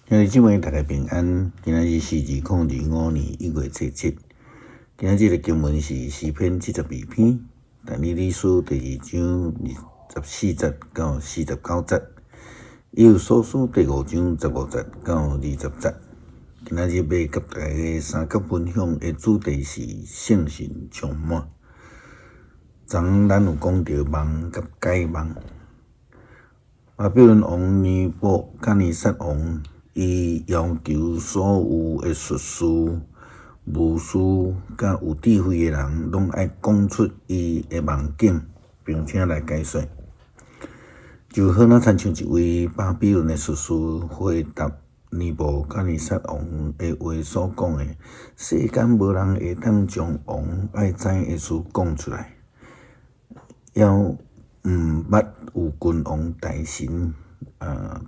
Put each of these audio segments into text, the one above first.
兄弟姊妹，大家平安。今仔日是2025年1月初7。今仔日的經文是詩篇72篇，但以理書第二章24節到49節，以弗所書第五章15節到20節。今仔日欲佮大家相佮分享的主題是聖神充滿。昨昏咱有講著夢佮解夢。巴比倫王尼布甲尼撒王，伊要求所有的術士、巫師佮有智慧的人，攏愛講出伊的夢境，並且來解說。就好若親像一位巴比倫的術士回答尼布甲尼撒王的話所講的：世間無人會當將王愛知的事講出來，猶毋捌有君王大臣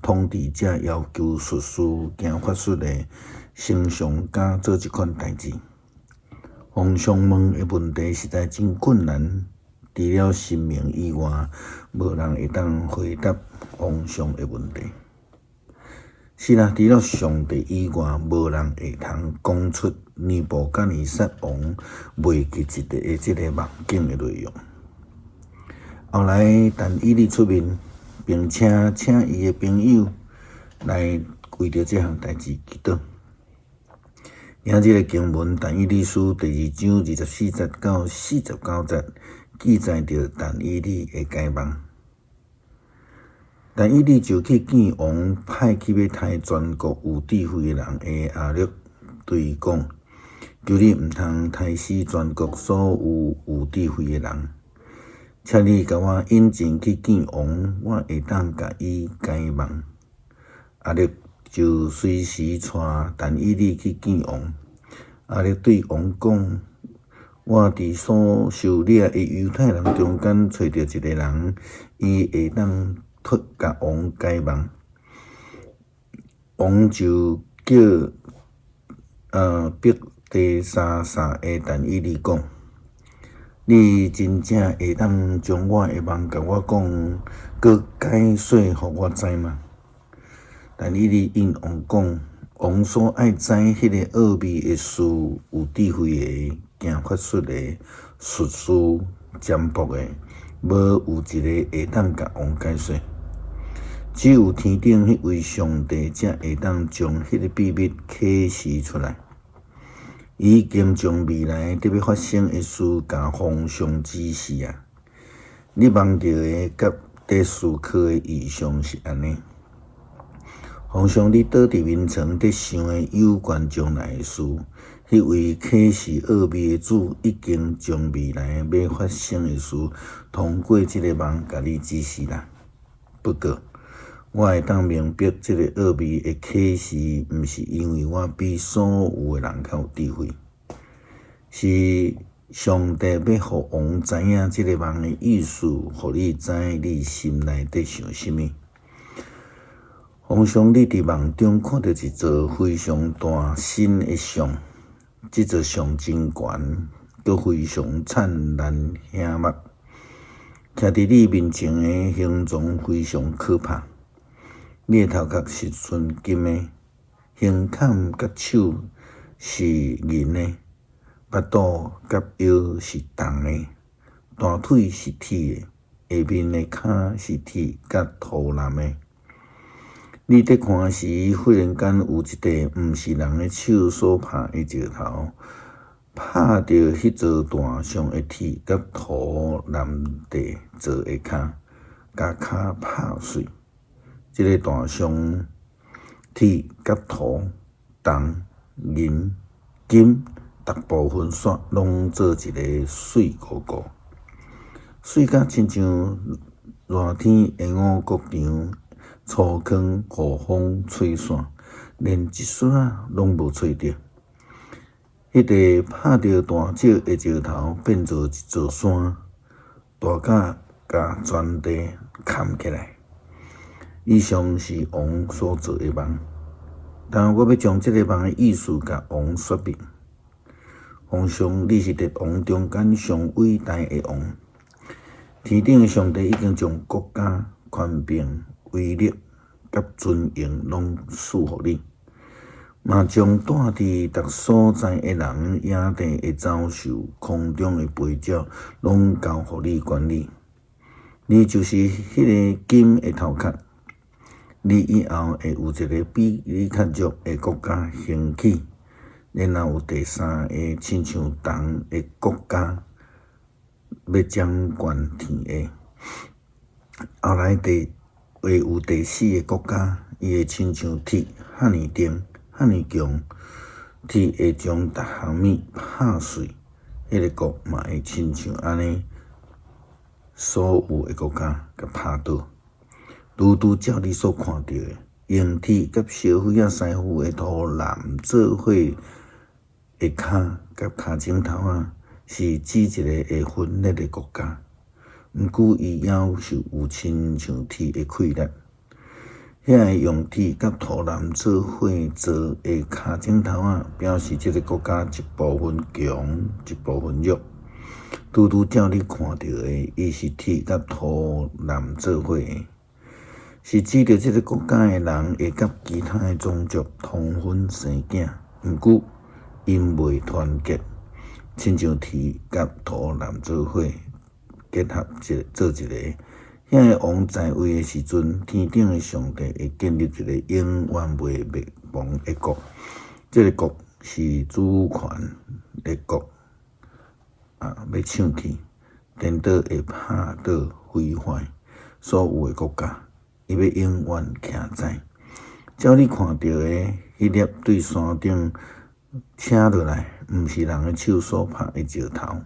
統治者要求術士行法術的，常常敢做這款代誌。皇上問的問題實在真困難，除了神明以外，無人會當回答皇上的問題。是啦，除了上帝以外，無人會通講出尼布甲尼撒王袂記一個的這个夢境的內容。後來，但以理出面，並且請伊的朋友來為著這項代誌祈禱。今日的經文，但以理書第二章24節到49節，記載著但以理的解夢。但以理就去見王派去欲刣全國有智慧的人的亞略，對伊講：求你毋通刣死全國所有有智慧的人，請你共我引薦去見王，我會當共伊解夢。亞略就隨時帶但以理去見王。亞略對王講：我佇所收掠的猶太人中間揣著一个人，伊會當替共王解夢。王就叫伯特沙撒的但以理講：你真正會當將我的夢共我講，閣解說予我知嗎？但以理應王講：王所愛知彼个奧秘的事，有智慧的、行法術的、術士、占卜的，無有一个會當共王解說。只有天頂彼位上帝才會當將彼个秘密啟示出來。伊已經將未來得欲發生的事，共皇上指示啊！你夢著的佮佇思考的異象是按呢。皇上，你倒佇眠床佇想的有關將來的事，彼位啟示奧秘的主已經將未來欲發生的事，通過這个夢共你指示啦。不過，我會當明白這个奧秘的啟示，毋是因為我比所有的人較有智慧，是上帝欲予王知影這个夢的意思，予你知你心內佇想啥物。皇上，你佇夢中看著一座非常大身的像，這座像真懸，閣非常燦爛顯目，徛佇你面前的形狀非常可怕。你的頭殼是純金的，胸坎佮手是銀的，腹肚佮腰是銅的，大腿是鐵的，下面的跤是鐵佮塗藍的。你佇看時，忽然間有一塊毋是人的手所拍的石頭，拍著彼座大像的鐵佮塗藍地做的跤，共跤拍碎。這个大像鐵佮塗、銅、銀、金，逐部分煞攏做一个碎糊糊，碎甲親像熱天的五穀場，粗糠予風吹散，連一屑仔攏無揣著。彼塊拍著大石的石頭變做一座山，大甲共全地崁起來。以上是王所做的夢，但我欲將這个夢的意思共王說明。皇上，你是佇王中間上偉大的王，天頂的上帝已經將國家、權柄、威力、佮佮尊榮攏賜予你，嘛將住佇逐所在的人、野地的走獸、空中的飛鳥，攏交予你管理。你就是彼个金的頭殼。你以後會有一个比你較弱的國家興起，然後有第三个親像銅的國家欲掌權天下。後來會有第四个國家，伊會親像鐵，遐爾硬，遐爾強，鐵會將逐項物拍碎，彼个國嘛會親像按呢，所有的國家共拍倒。拄拄照你所看著的，用鐵佮燒火仔師傅的塗藍做伙的跤佮跤指頭仔，是指一个會分裂的國家。毋過伊猶是有親像鐵的氣力。遐个用鐵佮塗藍做伙做的跤指頭仔，表示這个國家一部分強，一部分弱。拄拄照你看著的，伊是鐵佮塗藍做伙的。是指著這个國家的人會佮其他的種族通婚生囝，毋過𪜶袂團結，親像鐵佮塗藍做伙結合一做一个。遐个王在位的時陣，天頂的上帝會建立一个永遠袂滅亡的國。這个國是主權的國，欲搶去，顛倒會拍倒毀壞所有的國家。伊欲永遠徛在。照你看著的，彼粒對山頂請落來，毋是人的手所拍的石頭，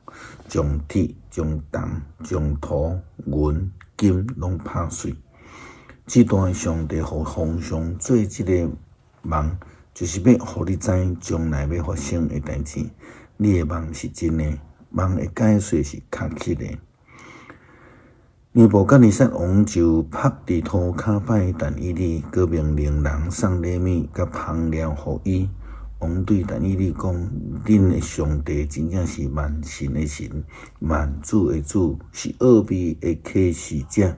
將鐵、將銅、將塗、銀、金攏拍碎。至大的上帝予皇上做這个夢，就是欲予你知將來欲發生的代誌。你的夢是真的，夢的解說是確實的。尼布甲尼撒王就伏佇塗跤拜但以理，閣命令人送禮物佮香料予伊。王對但以理講：恁的上帝真正是萬神的神，萬主的主，是奧秘的啟示者。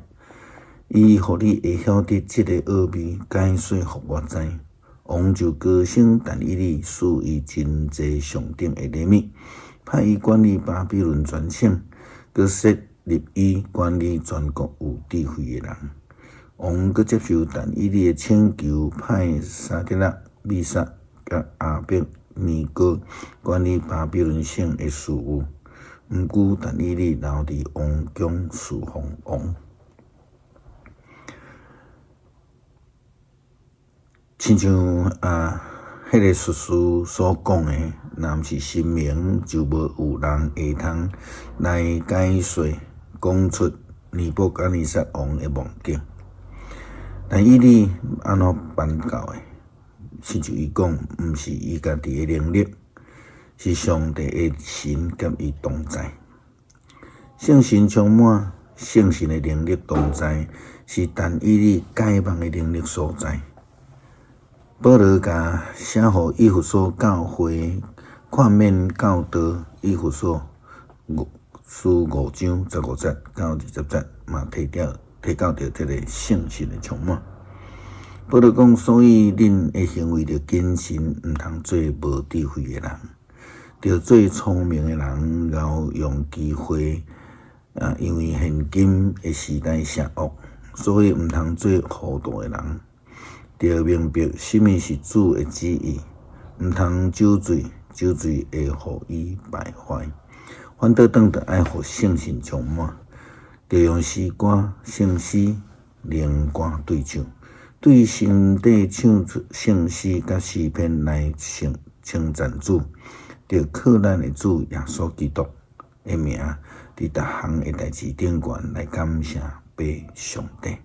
伊予你會曉得這个奧秘，解說予我知。王就高升但以理，賜伊真濟上等的禮物，派伊管理巴比倫全省，閣設立伊管理全國有智慧的人。王閣接受但以理的請求，派沙得勒、米煞佮亞伯尼歌管理巴比倫省的事務。毋過但以理留佇王宮侍奉王。親像彼个術士所講的，若毋是神明，就無有人會通來解說、講出尼布甲尼撒王的夢境。但以理按怎辦到的？親像伊講，毋是伊家己的能力，是上帝的神佮伊同在。聖神充滿，聖神的能力同在，是但以理解夢的能力所在。保羅共寫予以弗所教會勸勉教導以弗所書五章十五節到二十節，嘛提著提到著這个聖神的充滿。保羅講，所以恁的行為著謹慎，毋通做無智慧的人，著做聰明的人，𠢕用機會。因為現今的時代邪惡，所以毋通做糊塗的人。著明白啥物是主的旨意，毋通酒醉，酒醉會予伊敗壞。反倒轉著愛予聖神充滿，著用詩歌、聖詩、靈歌對唱，對心底唱出聖詩佮詩篇來稱稱讚主，著靠咱的主耶穌基督的名，佇逐項的代誌頂懸來感謝父上帝。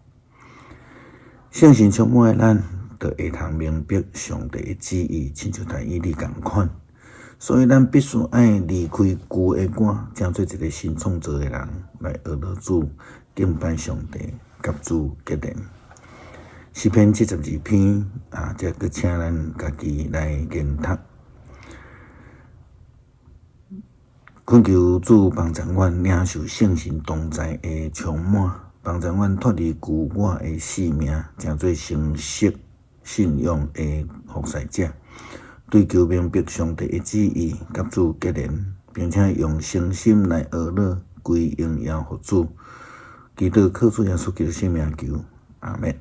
聖神充滿的咱，就會通明白上帝的旨意，親像但以理仝款。所以咱必須愛離開舊的我，成做一个新創造的人，來學著主，敬拜上帝，佮主結連。詩篇72篇啊，這閣請咱家己來研讀，懇求主幫助阮領受聖神同在的充滿。幫助阮脫離舊我的性命，成做誠實信仰的服侍者，追求明白上帝的旨意，佮主結連，並且用誠心來學樂歸榮耀予主。祈禱靠主耶穌基督聖名求，阿們。